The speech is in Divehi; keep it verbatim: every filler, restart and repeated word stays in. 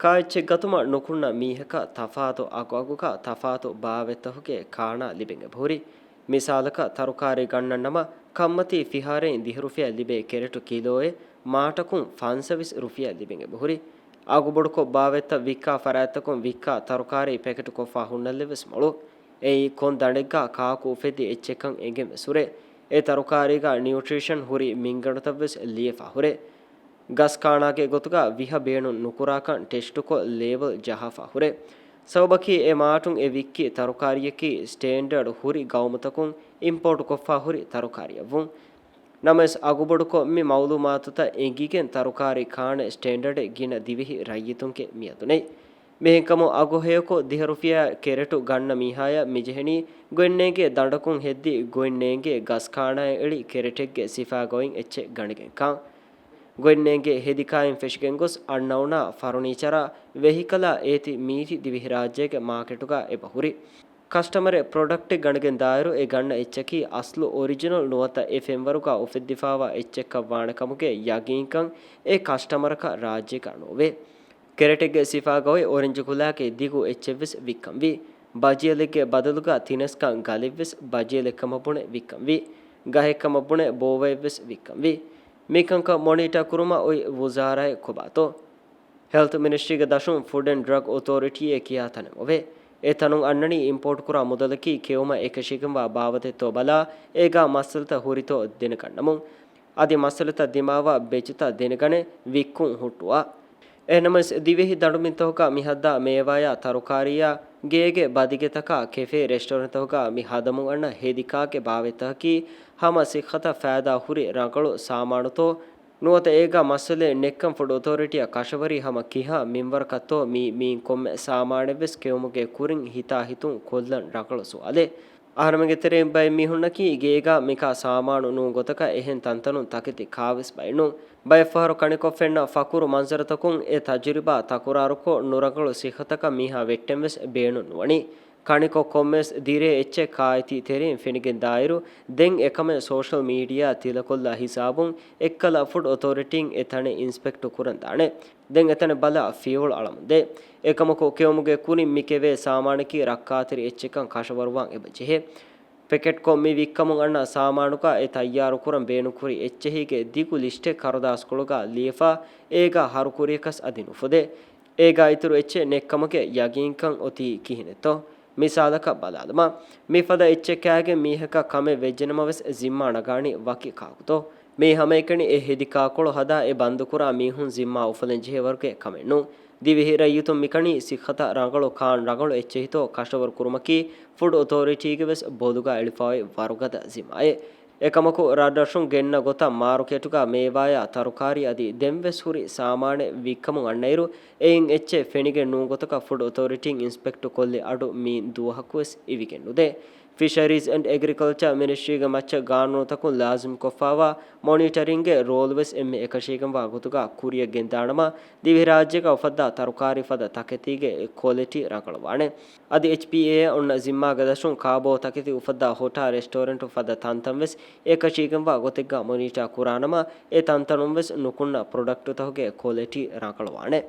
ކާއެއްޗެއް ގަތުމަށް ނުކުންނަ މީހަކަށް ތަފާތު އަގުއަގުގަ ތަފާތު ބާވަތްތަކުގެ ކާނާ ލިބެން އެބަހުރި. މިސާލަކަށް، ތަރުކާރީ ގަންނަން ނަމަ، ކަންމަތީ ފިހާރައިން ދިހަ ރުފިޔާ ލިބޭ ކެރެޓު ކިލޯއެއް މާޓަކުން ފަންސަވީސް ރުފިޔާ ލިބެން އެބަހުރި. އަގުބޮޑުކޮށް ބާވަތްތައް ވިއްކާ ފަރާތްތަކުން ވިއްކާ ތަރުކާރީ ޕެކެޓުކޮށްފަ ހުންނަން ލެއްވެސް މޮޅު. އެއީ ކޮން ދަނޑެއްގަ ކާކު އުފެއްދި އެއްޗެއްކަން އެނގެން ވެސް ހުރޭ. އެ ތަރުކާރީގަ ނިއުޓްރިޝަން ހުރި މިންގަނޑުތައްވެސް ލިޔެފަ ހުރޭ. ގަސް ކާނާގެ ގޮތުގަ ވިހަ ބޭނުން ނުކުރާކަން ޓެސްޓުކޮށް ލޭބަލް ޖަހާފަ ހުރޭ. ސަބަބަކީ އެ މާޓުން އެ ވިއްކި ތަރުކާރީއަކީ ސްޓޭންޑަޑް ހުރި ގައުމުތަކުން އިމްޕޯޓުކޮށްފަ ހުރި ތަރުކާރީއަށްވުން. ނަމަވެސް އަގުބޮޑުކޮށް މި މައުލޫމާތުތައް އެނގިގެން ތަރުކާރީ ކާނެ ސްޓޭންޑަޑެއް ގިނަ ދިވެހި ރައްޔިތުންގެ މިއަދު ނެތް. މިހެންކަމުން އަގު ހެޔޮކޮށް ދިހަ ރުފިޔާ ކެރެޓު ގަންނަ މީހާޔަށް މިޖެހެނީ ގޮތްނޭނގޭ ދަނޑަކުން ހެއްދި ގޮތްނޭނގޭ ގަސް ކާނާއެއް އެޅި ކެރެޓެއްގެ ސިފާގައި އެއްޗެއް ގަނެގެންކަން. ގޮތްނޭނގޭ ހެދިކާއިން ފެށިގެން ގޮސް އަންނައުނާ ފަރުނީޗަރާ ވެހިކަލާ އޭތި މީތި ދިވެހިރާއްޖޭގެ މާކެޓުގަ އެބަހުރި. ކަސްޓަމަރެއް ޕްރޮޑަކްޓެއް ގަނެގެން ދާއިރު އެ ގަންނަ އެއްޗަކީ އަސްލު އޮރިޖިނަލް ނުވަތަ އެ ފެންވަރުގަ އުފެއްދިފައިވާ އެއްޗެއްކަން ވާނެ ކަމުގެ ޔަގީންކަން އެ ކަސްޓަމަރަކަށް ރާއްޖޭގަ ނޯވޭ. ކެރެޓެއްގެ ސިފާގައި އޮރެންޖު ކުލައިގެ ދިގު އެއްޗެއްވެސް ވިއްކަންވީ. ބަޖިއެލެއްގެ ބަދަލުގަ ތިނަސްކަން ގަލެއްވެސް ބަޖިއެލެއްކަމަށް ބުނެ ވިއްކަންވީ. ގަހެއްކަމަށް ބުނެ ބޯވައެއްވެސް ވިއްކަންވީ. މިކަންކަން މޮނީޓާ ކުރުމަށް އޮތް ވުޒާރާއެއް ކޮބާތޯ؟ ހެލްތު މިނިސްޓްރީގެ ދަށުން ފުޑް އެންޑް ޑްރަގް އޮތޯރިޓީއޭ ކިޔާ ތަނެއް އޮވޭ. އެ ތަނުން އަންނަނީ އިމްޕޯޓްކުރާ މުދަލަކީ ކެއުމަށް އެކަށީގެންވާ ބާވަތެއްތޯ ބަލާ، އޭގާ މައްސަލަތައް ހުރިތޯ ދެނެގަންނަމުން. އަދި މައްސަލަތައް ދިމާވާ ބެޗުތައް ދެނެގަނެ ވިއްކުން ހުއްޓުވާ. އެހެންނަމަވެސް، ދިވެހި ދަނޑުމިންތަކުގަ މިހައްދާ މޭވާޔާ ތަރުކާރީއާ ގޭގެ ބަދިގެތަކާ ކެފޭ ރެސްޓޯރެންޓްތަކުގަ މި ހަދަމުން އަންނަ ހެދިކާގެ ބާވަތްތަކަކީ ހަމަ ސިއްހަތަށް ފައިދާ ހުރި ރަނގަޅު ސާމާނުތޯ ނުވަތަ އޭގާ މައްސަލައެއް ނެތްކަން ފުޑް އޮތޯރިޓީއަށް ކަށަވަރީ ހަމަ ކިހާ މިންވަރަކަށްތޯ މި މީން ކޮންމެ ސާމާނެއްވެސް ކެއުމުގެ ކުރިން ހިތާހިތުން ކޮށްލަން ރަނގަޅު ސުވާލެއް. އަހަރެމެންގެ ތެރެއިން ބައެއް މީހުންނަކީ ގޭގާ މިކާ ސާމާނު ނޫން ގޮތަކަށް އެހެން ތަންތަނުން ތަކެތި ކާވެސް ބައެއް ނޫން. ބައެއްފަހަރު ކަނިކޮށް ފެންނަ ފަކުރު މަންޒަރުތަކުން އެ ތަޖުރިބާ ތަކުރާރުކޮށް ނުރަނގަޅު ސިއްހަތަކަށް މީހާ ވެއްޓެންވެސް ބޭނުން ނުވަނީ. ކަނިކޮށް ކޮންމެވެސް ދިރޭ އެއްޗެއް ކާއެތީ ތެރެއިން ފެނިގެން ދާއިރު، ދެން އެކަމެއް ސޯޝަލް މީޑިއާ ތިލަކޮށްލާ ހިސާބުން އެއްކަލަ ފުޑް އޮތޯރިޓީން އެ ތަނެއް އިންސްޕެކްޓު ކުރަން ދާނެ. ދެން އެތަނެއް ބަލާ ފިޔަވަޅު އަޅަމުންދޭ. އެކަމަކު ކެއުމުގެ ކުރިން މި ކެވޭ ސާމާނަކީ ރައްކާތެރި އެއްޗެއްކަން ކަށަވަރުވާން އެބަޖެހޭ. ޕެކެޓްކޮށް މި ވިއްކަމުން އަންނަ ސާމާނުގަ އެ ތައްޔާރުކުރަން ބޭނުންކުރި އެއްޗެހީގެ ދިގު ލިސްޓެއް ކަރުދާސްކޮޅުގަ ލިޔެފަ، އޭގަ ހަރުކުރިޔަކަސް އަދި ނުފުދޭ. އޭގާ އިތުރު އެއްޗެއް ނެތްކަމުގެ ޔަގީންކަން އޮތީ ކިހިނެއްތޯ؟ މިސާލަކަށް ބަލާލަމާ، މިފަދަ އެއްޗެއް ކާގެން މީހަކަށް ކަމެއް ވެއްޖެނަމަވެސް ޒިންމާ ނަގާނީ ވަކި ކާކުތޯ؟ މީ ހަމައެކަނި އެ ހެދި ކާކޮޅު ހަދާ އެ ބަންދުކުރާ މީހުން ޒިންމާ އުފުލެން ޖެހޭވަރުގެ ކަމެއް ނޫން. ދިވެހި ރައްޔިތުން މިކަނީ ސިއްހަތަށް ރަނގަޅު ކާން ރަނގަޅު އެއްޗެހިތޯ ކަށަވަރު ކުރުމަކީ ފުޑް އޮތޯރިޓީގެ ވެސް ބޮލުގަ އެޅިފައި ވަރުގަދަ ޒިންމާއެއް. އެކަމަކު، ރަށްރަށުން ގެންނަ ގޮތަށް މާރުކޭޓުގަ މޭވާޔާ ތަރުކާރީ އަދި ދެންވެސް ހުރި ސާމާނެއް ވިއްކަމުން އަންނައިރު، އެއިން އެއްޗެއް ފެނިގެން ނޫން ގޮތަކަށް ފުޑް އޮތޯރިޓީން އިންސްޕެކްޓު ކޮށްލި އަޑު މީން ދުވަހަކުވެސް އިވިގެން ނުދޭ. ފިޝަރީޒް އެންޑް އެގްރިކަލްޗަރ މިނިސްޓްރީގެ މައްޗަށް ގާނޫނުތަކުން ލާޒިމްކޮށްފައިވާ މޮނިޓަރިންގގެ ރޯލްވެސް އެންމެ އެކަށީގެންވާ ގޮތުގަ ކުރިޔަށް ގެންދާނަމަ، ދިވެހިރާއްޖޭގަ އުފައްދާ ތަރުކާރީ ފަދަ ތަކެތީގެ ކޮލެޓީ ރަނގަޅުވާނެ. އަދި އެޗްޕީއޭއަށް އޮންނަ ޒިންމާގެ ދަށުން ކާބޯ ތަކެތި އުފައްދާ ހޮޓާ ރެސްޓޯރެންޓު ފަދަ ތަންތަންވެސް އެކަށީގެންވާ ގޮތެއްގަ މޮނީޓާ ކުރާނަމަ، އެ ތަންތަނުންވެސް ނުކުންނަ ޕްރޮޑަކްޓުތަކުގެ ކޮލެޓީ ރަނގަޅުވާނެ.